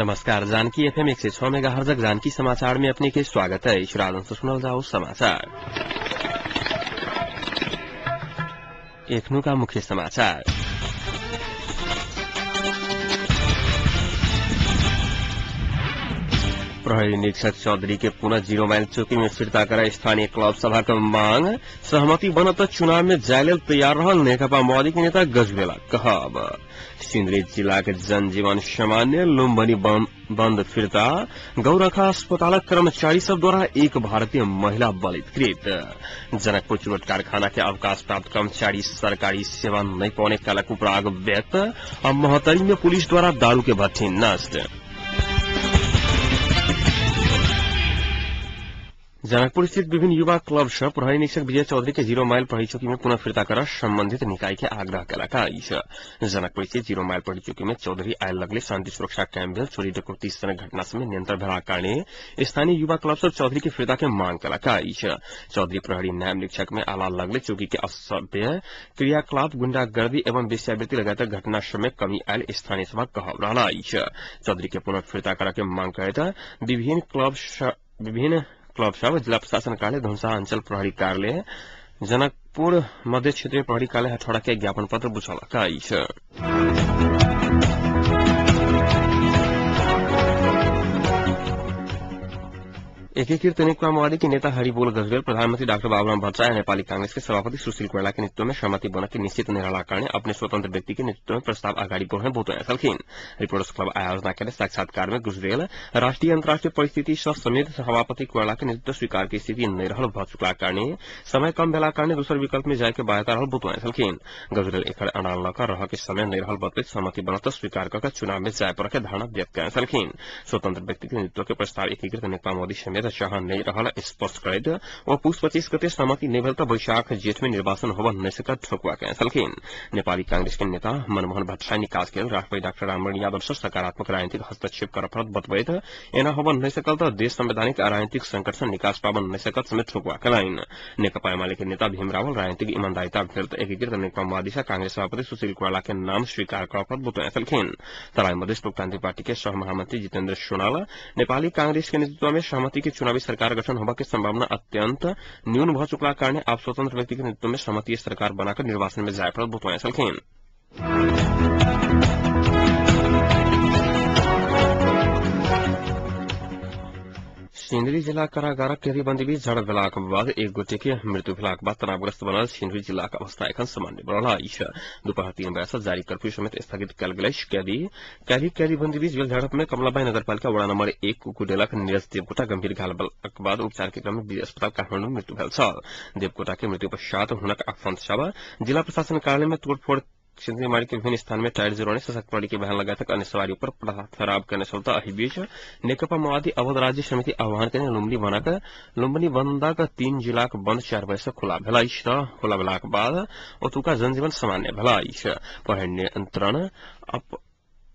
नमस्कार, Janaki FM 106 megahertz Janaki समाचार में अपने के स्वागत है। सुनल जाओ समाचार। एखनु का मुख्य समाचार। प्रहरी निरीक्षक चौधरी के पुनः 0 माइल चौकी में फिर्ता करा स्थानीय क्लब सभा का मांग। सहमति बनत चुनाव में जाय लेल तैयार रहल नेकपा माओवादी के नेता गजबेला कहब। सिंदरी जिला के जनजीवन सामान्य, लुम्बनी बंद फिर्ता। गौरखा अस्पतालक कर्मचारी सब द्वारा एक भारतीय महिला बलात्कृत। जनकपुर चुरट कारखाना के अवकाश प्राप्त कर्मचारी सरकारी सेवा नहीं पाने कालक उपराग व्यक्त। महोत्तरी में पुलिस द्वारा दारू के भट्ठी नष्ट। जनकपुर स्थित विभिन्न युवा क्लब सब प्रहरी निरीक्षक विजय चौधरी के 0 माइल प्रहरी चौकी में पुनः फिर्ता कर संबंधित निकाय के आग्रह केलक अछि। जनकपुर स्थित 0 माइल प्रहरी चौकी में चौधरी आयल लगले शांति सुरक्षा कायम भेल चोरी डकैती सन घटना समय नियंत्रण भेलाक कारणे स्थानीय युवा क्लब सब चौधरी के फिर्ता के मांग केलक अछि। चौधरी प्रहरी नायब निरीक्षक में आला लगले चौकी के असभ्य क्रियाकलाप, गुंडागर्दी एवं वेश्यावृत्ति लगायत घटना समय कमी आयल स्थानीय सभा कहब रहल अछि। चौधरी के पुनः फिर्ता कर के मांग करैत विभिन्न क्लब सब जिला प्रशासन कार्यालय, धनुषा अंचल प्रहरी कार्यालय, जनकपुर मध्य क्षेत्रीय प्रहरी कार्यालय हथौड़ा के ज्ञापन पत्र बुझौलक अछि। एकीकृत नेकपा माओवादी के नेता हरिबोल गजरेल प्रधानमंत्री डाक्टर बाबूराम भट्टराई नेपाली कांग्रेस के सभापति सुशील कोइराला के नेतृत्व में सहमति बनक के निश्चित नहीं रहला कारणे अपने स्वतंत्र व्यक्ति के नेतृत्व में प्रस्ताव अगाडि बढ़ने बोतने छलखिन। रिपोर्टर्स क्लब आयोजना के साक्षात्कार में गुजरेल राष्ट्रीय अंतर्राष्ट्रीय परिस्थिति सह समेत सभापति कोइराला के नेतृत्व स्वीकार के स्थिति नहीं रहल भ चुकला कारणे समय कम भेला कारणे दोसर विकल्प में जाय के बाध्यता रहल बोतने छलखिन। गजरेल एकर अड़ान लऽ रह के समय नहीं रहल बतैत सहमति बनत स्वीकार कऽ चुनाव में जाय पर के धारणा व्यक्त कयने छलखिन। स्वतंत्र व्यक्ति के नेतृत्व के प्रस्ताव एकीकृत नेकपा माओवादी समेत चाह नहीं रहल स्पष्ट करैत ओ पुष 25 गते सहमति नहीं भेल त वैशाख जेठ में निर्वाचन होब नहीं सकत ठोकुआ कयने छलखिन। नेपाली कांग्रेस के नेता मनमोहन भट्टराई निकास के राष्ट्रपति डाक्टर रामवरण यादव से सकारात्मक राजनीतिक हस्तक्षेप कर पड़त बतबैत एना होब नहीं सकल त देश संवैधानिक राजनीतिक संकट से निकास पाबन नहीं सकत समेत ठोकुआ कयलनि। नेकपा एमाले के नेता भीम रावल राजनीतिक ईमानदारिता भेल त एकीकृत नेकपा माओवादी से कांग्रेस सभापति सुशील कोइराला के नाम स्वीकार कर पड़त बतौने छलखिन। तराई मधेश लोकतांत्रिक पार्टी के सह महामंत्री जितेन्द्र सोनाल नेपाली कांग्रेस के नेतृत्व में सहमति के चुनावी सरकार गठन होबा के संभावना अत्यंत न्यून भ चुकला कारणे आप स्वतंत्र व्यक्ति के नेतृत्व में सहमति सरकार बनाकर निर्वाचन में जाय पड़त बतौने छलखिन। सिंदरी जिला कारागारक कैदीबंदी बीच झड़प भेलाक बाद एक गोटे के मृत्यु भेलाक बाद तनावग्रस्त बनल सिंदरी जिलाक अवस्था एखन सामान्य बनल अछि। दुपहर 3 बजे से जारी कर्फ्यू समेत स्थगित कयल गेल अछि। कैदीबंदी बीच भेल झड़प में कमलाबाई नगरपालिका वडा नंबर 1 कुकुडेलक नीरज देवकोटा गंभीर घायल भेलाक बाद उपचार के क्रम में वीर अस्पताल काठमांडू में मृत्यु भेल छल। देवकोटा के मृत्यु पश्चात हुनक आफंत सब जिला प्रशासन कार्यालय में तोड़फोड़, सिंधुमारी के विभिन्न स्थान में टायर जरौने, सशक्त प्रहरी के वाहन लगायत अन्य सवारी पर पथराव करने छल। एहि बीच नेकपा माओवादी अवध राज्य समिति आह्वान केने लुम्बनी बंदक 3 जिलाक बंद 4 बजे से खुला भेल अछि। खुला भेलाक बाद ओतुका जनजीवन सामान्य भेल अछि।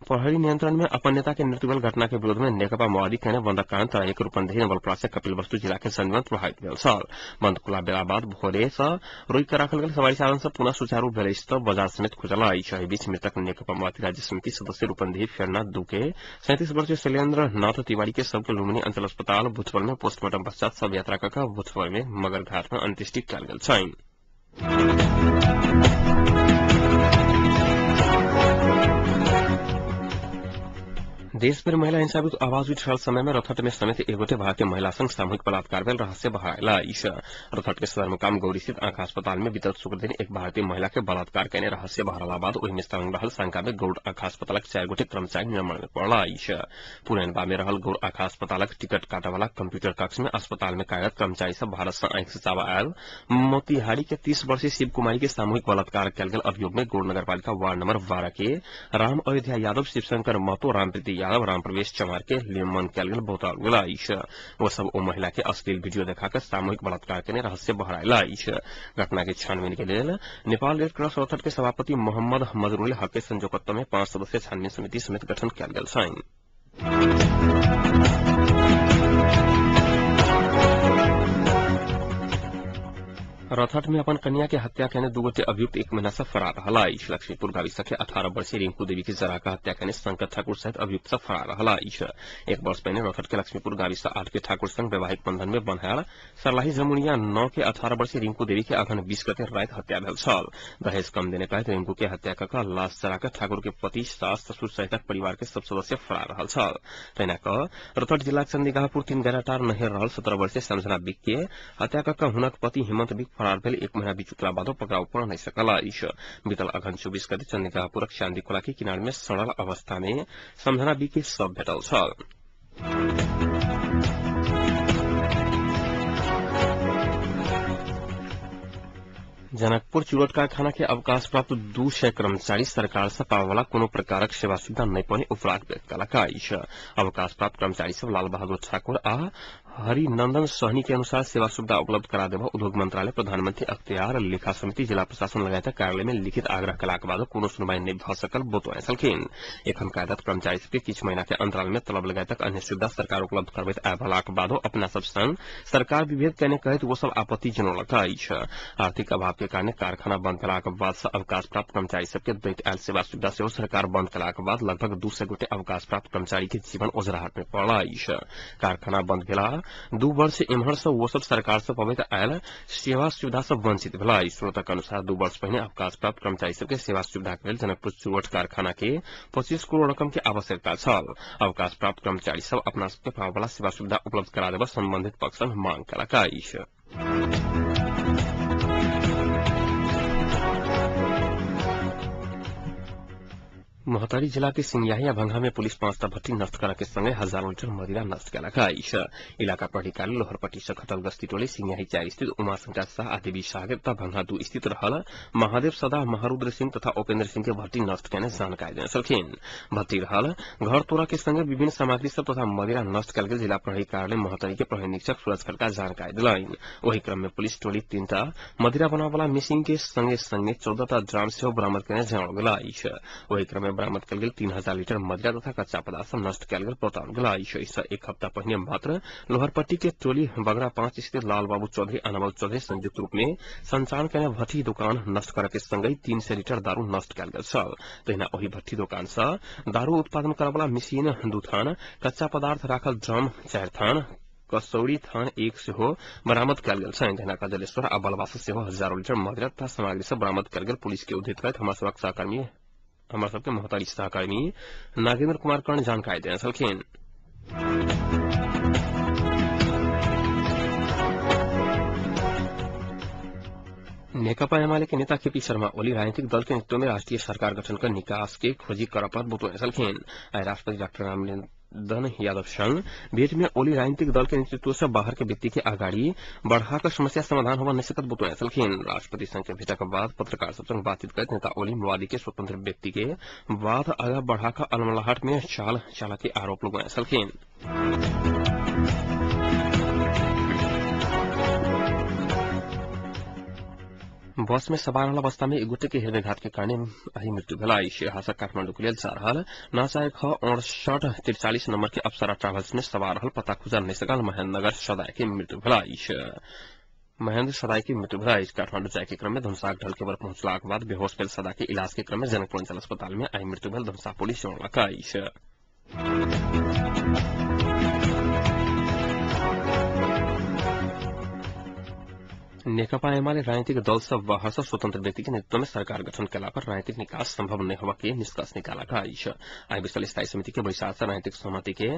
प्रहरी नियंत्रण में अपन नेता के मृत्यु भेल घटना के विरोध में नेकपा माओवादी केने बंदक कारण तराईक रूपन्देही नवलपरासी कपिलवस्तु जिला के जनजीवन प्रभावित भेल छल। बंद खुला भेला बाद भोरे से रोकि कऽ राखल गेल सवारी साधन सब पुनः सुचारू भेल अछि तऽ बाजार समेत खुजल अछि। एहि बीच मृतक नेकपा माओवादी राज्य समिति सदस्य रूपन्देही फेरना 2 के 37 वर्षीय शैलेन्द्र नाथ तिवारी के सबके लुम्बिनी अंचल अस्पताल भुतवल में पोस्टमार्टम पश्चात सब यात्रा कऽ भुतवल में मगर घाट में अंत्येष्टि कयल गेल छनि। देशभर महिला हिंसा विरुद्ध आवाज उठ रहल समय में रथट में समेत एक गोटे भारतीय महिला संग सामूहिक बलात्कार भेल रहस्य बहायल अछि। रथट के सदरमुकाम गौरी स्थित आंखा अस्पताल में बीतल शुक्र दिन एक भारतीय महिला के बलात्कार केने रहस्य बहरला बाद ओहि में संग रहल शंका में गौड़ आंखा अस्पतालक 4 गोटे कर्मचारी निलंबन में पड़ल अछि। पुरैनबा में रहल गौड़ आंखा अस्पतालक टिकट काटवाला कंप्यूटर कक्ष में अस्पताल में कार्यरत कर्मचारी सब भारत से आंखि से चावा आयल मोतिहारी के 30 वर्षीय शिव कुमारी के सामूहिक बलात्कार कयल गेल अभियोग में गौड़ नगरपालिका वार्ड नंबर 12 के राम अयोध्या यादव, शिवशंकर महतो, रामप्रीति यादव, राम प्रवेश चमार के निलंबन कयल गेल बताओल गेल अछि। ओ सब ओ महिला के अश्लील वीडियो देखा सामूहिक बलात्कार केने रहस्य बहरायल अछि। घटना के छानबीन के लेल नेपाल रेड क्रॉस रौतहट के सभापति मोहम्मद मजरुल हक के संयोजकत्व में 5 सदस्यीय छानबीन समिति समेत गठन कयल गेल छनि। रथट में अपन कन्या के हत्या केने दू गोटे अभियुक्त एक महीना से फरार रहल अछि। लक्ष्मीपुर गाविस के 18 वर्षीय रिंकू देवी के जरा का हत्या केने शंकर ठाकुर सहित अभियुक्त सब फरार रहल अछि। एक वर्ष पहिने रथट के लक्ष्मीपुर गाविस 8 के ठाकुर संग वैवाहिक बंधन में बन्हायल सरलाही जमुनिया 9 के 18 वर्षीय रिंकू देवी के अघन 20 गते राति हत्या भेल छल। दहेज कम देने कहैत रिंकू के हत्या कऽ लाश जरा कऽ ठाकुर के पति, सास, ससुर सहितक परिवार के सब सदस्य फरार रहल छल। तहिना कऽ रथट जिलाक चंदीगाहपुर 3 गैराटार नहर रहल 17 वर्षीय समझना बिक के हत्या कऽ हुनक पति हेमंत बिक फरार भेल एक महीना बीत चुकला बादो पकड़ाव पड़ नहीं सकल अछि। बीतल अघन 24 गते चंदिकापुरक चांदी खोला के किनार में सड़ल अवस्था में समझना बी के शव भेटल छल। जनकपुर चुरट कारखाना के अवकाश प्राप्त 200 कर्मचारी सरकार से पावला कोनो प्रकारक सेवा सुविधा नहीं पाने उपराग व्यक्त कलक अछि। अवकाश प्राप्त कर्मचारी सब लाल बहादुर ठाकुर आ हरिनंदन सहनी के अनुसार सेवा सुविधा उपलब्ध करा देबा उद्योग मंत्रालय, प्रधानमंत्री अख्तियार लेखा समिति, जिला प्रशासन लगायत कार्यालय में लिखित आग्रह कलाक बाद कोनो सुनवाई नहीं भ सकल बतौने छलखिन। एखन कार्यरत कर्मचारी सबके किछु महीना के अंतराल में तलब लगायतक अन्य सुविधा सरकार उपलब्ध करबैत आबलाक बादो अपना सब संग सरकार विभेद केने कहैत वो सब आपत्ति जनौलक अछि। आर्थिक अभाव के कारण कारखाना बंद कलाक बाद से अवकाश प्राप्त कर्मचारी सबके दैत आयल सेवा सुविधा सेहो सरकार बंद कलाक बाद लगभग 200 गोटे अवकाश प्राप्त कर्मचारी के जीवन ओझराहट में पड़ल अछि। कारखाना बंद भेला 2 वर्ष एम्हर से वो सब सरकार से पबैत आयल सेवा सुविधा से वंचित भेला। स्रोतक अनुसार 2 वर्ष पहिने अवकाश प्राप्त कर्मचारी सबके सेवा सुविधा के लेल जनकपुर चुरट कारखाना के 25 करोड़ रकम के आवश्यकता छल। अवकाश प्राप्त कर्मचारी सब अपना सबके पाबैवला सेवा सुविधा उपलब्ध करा देबा संबंधित पक्ष संग मांग कलक अछि। महोत्तरी जिला के सिंगियाही आ भंगा में पुलिस 5टा भट्टी नष्ट करऽ के संगे हजारों लीटर मदिरा नष्ट केलक अछि। इलाका प्राधिकारी लोहरपट्टी से खटल गश्ती टोली सिंगियाही 4 स्थित उमाशंकर शाह आ देवी शाह तथा भंगा 2 स्थित रहल महादेव सदा, महारुद्र सिंह तथा उपेन्द्र सिंह के भट्टी नष्ट केने जानकारी देने छलखिन। भट्टी रहल घर तोड़ा के संगे विभिन्न सामग्री सब तथा मदिरा नष्ट कयल गेल जिला प्रहरी कार्यालय महोत्तरी के प्रहरी निरीक्षक सूरज खड़का जानकारी देलनि। ओहि क्रम में पुलिस टोली 3टा मदिरा बनावला मशीन के संगे संगे 14टा ड्राम सेहो बरामद केने जनाओल गेल अछि। ओहि क्रम में बरामद कयल गेल 3000 लीटर मदिरा तथा कच्चा पदार्थ सब नष्ट कयल गेल बताओल गेल अछि। एहिसँ एक हफ्ता पहिने मात्र लोहरपट्टी के टोली बगरा 5 स्थित लाल बाबू चौधरी आ नवल चौधरी संयुक्त रूप में संचालन केने भट्टी दुकान नष्ट करऽ के संगहि 300 लीटर दारू नष्ट कयल गेल छल। तहिना ओहि भट्टी दुकान सँ दारू उत्पादन करऽवला मशीन 2 थान, कच्चा पदार्थ राखल ड्रम 4 थान, कसौड़ी थान 1 सेहो बरामद कयल गेल छनि। तहिना जलेश्वर आ बलवा सँ सेहो हजारों लीटर मदिरा तथा सामग्री सब बरामद कयल गेल पुलिस के उद्धृत करैत हमर सबके महोत्तरी सहकर्मी नागेन्द्र कुमार कर्ण जानकारी देने छलखिन। नेकपा एमाले के नेता केपी शर्मा ओली राजनीतिक दल के नेतृत्व में राष्ट्रीय सरकार गठन कर निकास के खोजी करऽ पर बतौने छलखिन। आइ राष्ट्रपति डाक्टर रामनंदन यादव संग भेंट में ओली राजनीतिक दल के नेतृत्व से बाहर के व्यक्ति के अगाड़ी बढ़ाकर समस्या समाधान होबा नहीं सकत बतौने छलखिन। राष्ट्रपति संघ के भेंटक बाद पत्रकार सब संग बातचीत करैत नेता ओली माओवादी के स्वतंत्र व्यक्ति के बाद आगा बढ़ाकर अलमलाहट में चाल चाला के आरोप लगौने छलखिन। बस में सवार रहल अवस्था में एक गोटे के हृदयघात के कारण आइ मृत्यु भेल अछि। सिरहा काठमांडू के लेल जा रहल नाचा 1 68 43 नंबर के अप्सरा ट्रेवल्स में सवार रहल पता खुजल नहीं सकल महेंद्रनगर सदाय के मृत्यु भेल अछि। महेंद्र सदाय की मृत्यु भेल अछि। काठमांडू जाय के क्रम में धनुषाक ढलकेबर पहुंचलाक बाद बेहोश भेल सदा के इलाज के क्रम में जनकपुर अंचल अस्पताल में आइ मृत्यु भेल धनुषा पुलिस जनौलक अछि। नेकपा एमाले राजनीतिक दल सब बाहर से स्वतंत्र व्यक्ति के नेतृत्व में सरकार गठन कयला पर राजनीतिक निकास संभव नहीं होबा के निष्कर्ष निकालक अछि। आइ बैसल स्थायी समिति के बैसार से राजनीतिक सहमति के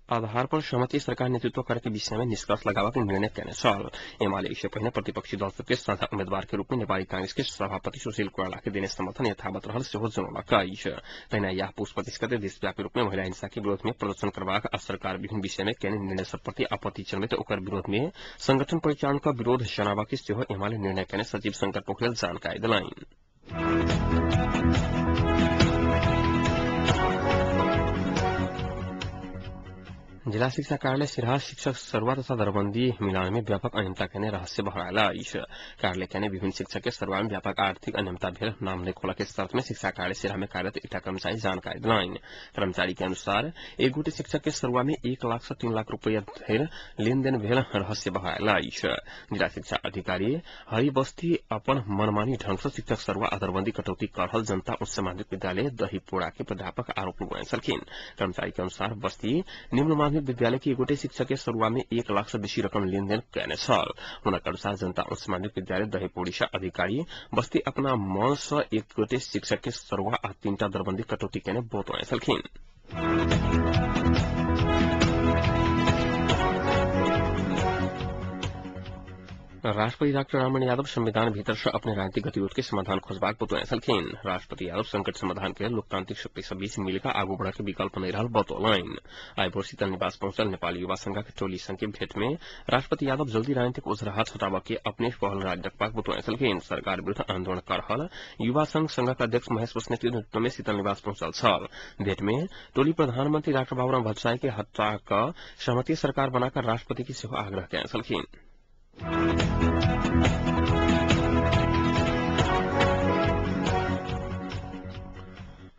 आधार पर सहमति सरकार नेतृत्व करे के विषय में निष्कर्ष लगावा के निर्णय केने छल। एमाले इससे पहिने प्रतिपक्षी दल सबके साझा उम्मीदवार के रूप में नेपाली कांग्रेस के सभापति सुशील कोइराला के देने समर्थन यथावत रहल सेहो जनौलक अछि। तहिना याह पुष 25 गते देशव्यापी रूप में महिला हिंसा के विरोध में प्रदर्शन करबाक आ सरकार विभिन्न विषय में केने निर्णय सब प्रति आपत्ति जनबैत ओकर विरोध में संगठन परिचालन क विरोध जनाबा के सेहो एमाले निर्णय केने सचिव शंकर पोखरेल जानकारी देलनि। जिला शिक्षा कार्यालय सिरहा शिक्षक सरुआ तथा दरबंदी मिलान में व्यापक अनियमितता केने रहस्य बहरायल अछि। कार्यालय केने विभिन्न शिक्षक के सरुआ में व्यापक आर्थिक अनियमितता भेल नाम नहि खोलऽ के शर्त में शिक्षा कार्यालय सिरहा में कार्यरत एकटा कर्मचारी जानकारी देलनि। कर्मचारी के अनुसार एक गोटे शिक्षक के सरुआ में 1 लाख से 3 लाख रुपया धरि लेनदेन भेल रहस्य बहरायल अछि। जिला शिक्षा अधिकारी हरि बस्ती अपन मनमानी ढंग से शिक्षक सरुआ आ दरबंदी कटौती कर रहल जनता उच्च माध्यमिक विद्यालय दहीपोड़ा के प्राध्यापक आरोप लगौने छलखिन। कर्मचारी के अनुसार बस्ती निम्न माध्यमिक विद्यालय के गोटे शिक्षक के सरुआ में 1 लाख से बेसी रकम लेनदेन कयने छल। हुनक अनुसार जनता उच्च माध्यमिक विद्यालय दहीपोड़ी से अधिकारी बस्ती अपना मन से एक गोटे शिक्षक के सरुआ आ 3टा दरबंदी कटौती कयने बतौने छलखिन। राष्ट्रपति डाक्टर राममणि यादव संविधान भीतर से अपने राजनीतिक गतिरोध के समाधान खोजबाक बतौने छलखिन। राष्ट्रपति यादव संकट समाधान के लोकतांत्रिक शक्ति सब बीच मिलकर आगू बढ़ के विकल्प नहीं रहल बतौलनि। आइ भोर शीतल निवास पहुंचल नेपाली युवा संघ के टोली संघ के भेंट में राष्ट्रपति यादव जल्दी राजनीतिक ओझराहट हटाबऽ के अपने पहल जारी रखबाक बतौने छलखिन। सरकार विरूद्ध आंदोलन कर रहल युवा संघ संघक अध्यक्ष महेश बस्नेत के नेतृत्व में शीतल निवास पहुंचल छल। भेंट में टोली प्रधानमंत्री डाक्टर बाबूराम भट्टराई के हटा कऽ सहमति सरकार बनाकर राष्ट्रपति के सेहो आग्रह कयने छलखिन।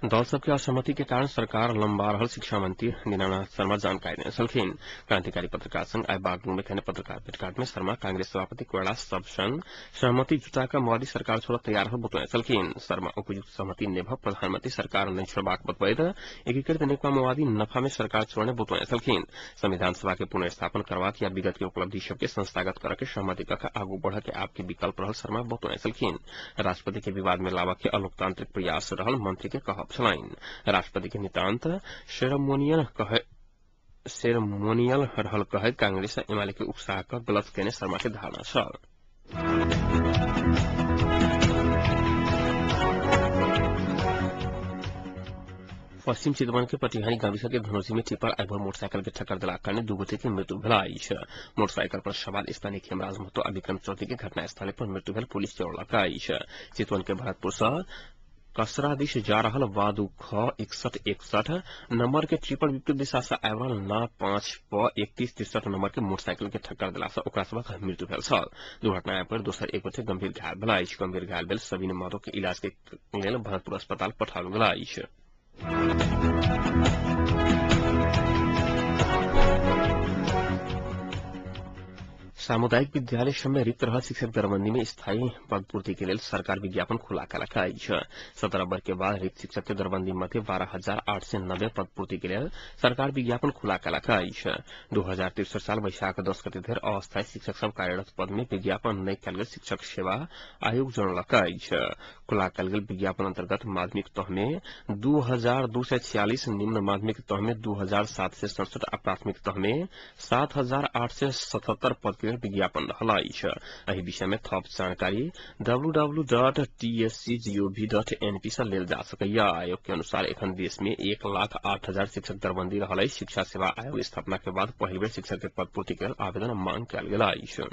दल सबके असहमति के कारण सरकार लंबा रहल शिक्षा मंत्री दीनानाथ शर्मा जानकारी देने छलखिन। क्रांतिकारी पत्रकार संघ आइ बागलुंग में खेने पत्रकार भेटघाट में शर्मा कांग्रेस सभापति कोइराला सब संग सहमति जुटाकर माओवादी सरकार छोड़ तैयार रहल बतौने छलखिन। शर्मा उपयुक्त सहमति नहि भऽ प्रधानमंत्री सरकार नहि छोड़बाक बतबैत एकीकृत नेकपा माओवादी नफा में सरकार छोड़ने बतौने छलखिन। संविधान सभा के पुनर्स्थापन करबाक या विगत के उपलब्धि सबके संस्थागत करऽ के सहमति कऽ आगू बढ़ के आपके विकल्प रहल शर्मा बतौने छलखिन। राष्ट्रपति के विवाद में लाबऽ के अलोकतांत्रिक प्रयास रहल मंत्री के कहब छलनि। राष्ट्रपति के नितांत सेरेमोनियल रहल कहैत कांग्रेस आ एमाले के उकसाह कऽ गलत केने शर्मा के धारणा छल। पश्चिम चितवन के पटिहानी गाविस के धनौजी में टिप्पर आइ भोर मोटरसाइकिल के टक्कर देलाक कारणे 2 गोटे के मृत्यु भेल अछि। मोटरसाइकिल पर सवार स्थानीय खेमराज महतो आ विक्रम चौधरी के घटनास्थल पर मृत्यु भेल पुलिस जनौलक अछि। चितवन के भरतपुर सँ कसरा दिश जा रहल वादु ख 6161 नंबर के ट्रिपल विपरीत दिशा से आबि रहल ना 5 प 3163 नंबर के मोटरसाइकिल के टक्कर देला से ओकरा सभक मृत्यु भेल छल। दुर्घटना पर दोसर एक गोटे गंभीर घायल भेल अछि। गंभीर घायल भेल सबिन महतो के इलाज के लेल भरतपुर अस्पताल पठाओल गेल अछि। सामुदायिक विद्यालय सब में रिक्त रहल शिक्षक दरबंदी में स्थायी पदपूर्ति के लेल सरकार विज्ञापन खुला केलक अछि। 17 वर्ष के बाद रिक्त शिक्षक के दरबंदी मध्य 12,890 पदपूर्ति के लेल सरकार विज्ञापन खुला केलक अछि। 2063 साल वैशाख 10 गते धरि अस्थायी शिक्षक सब कार्यरत पद में विज्ञापन नहि कयल गेल शिक्षक सेवा आयोग जनौलक अछि। खुला कयल गेल विज्ञापन अंतर्गत माध्यमिक तह में 2,246, निम्न माध्यमिक तह में 2,767 आ प्राथमिक तह में 7,877 पद के लेल विज्ञापन रहल अछि। एहि विषय में थप जानकारी www.tscgov.np सँ लेल जा सकैया। आयोग के अनुसार एखन देश में 1,08,000 शिक्षक दरबंदी रहल अछि। शिक्षा सेवा आयोग स्थापना के बाद पहिल बेर शिक्षक के पदपूर्ति के लेल आवेदन मांग कयल गेल अछि।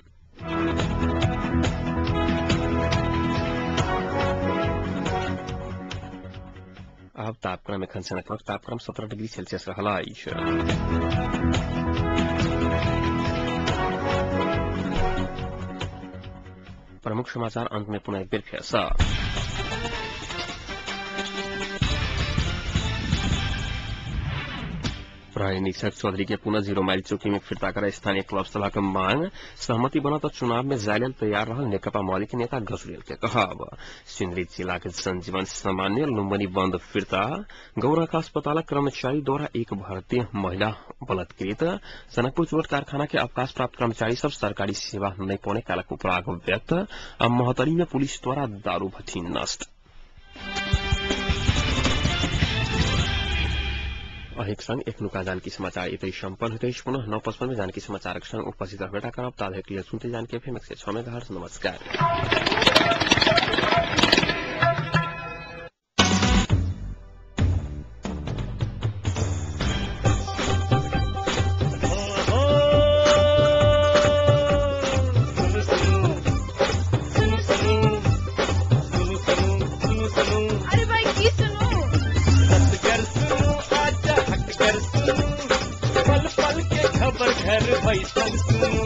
आब तापक्रम एखन सनकक तापक्रम 17 डिग्री सेल्सियस रहल अछि। प्रमुख समाचार अंत में पुनः एक बेर फेर सँ। प्रहरी निरीक्षक चौधरी के पुनः 0 माइल चौकी में फिर्ता कर स्थानीय क्लब सभा के मांग सहमति बनत चुनाव में जाय लेल तैयार रहल नेकपा माओवादी के नेता गजुरेल के कहब। सिंदरी जिला के जनजीवन सामान्य, लुम्बनी बंद फिर्ता, गौरखा अस्पताल कर्मचारी द्वारा एक भारतीय महिला बलात्कृत, जनकपुर चोट कारखाना के अवकाश प्राप्त कर्मचारी सब सरकारी सेवा नहीं पौने कालक उपराग व्यक्त आ महोत्तरी में पुलिस द्वारा दारू भट्ठी नष्ट। अहिक संग एखनुका जानकी समाचार एतै सम्पन्न होइत अछि। पुनः 9:55 में जानकी समाचारक संग उपस्थित रहबेटा करब। ताधरि लेल सुनते जानकी एफएम 106 मेगाहर्ट्ज। नमस्कार। अरे भाई की सुनू, पल पल। घर बैसल सुनू।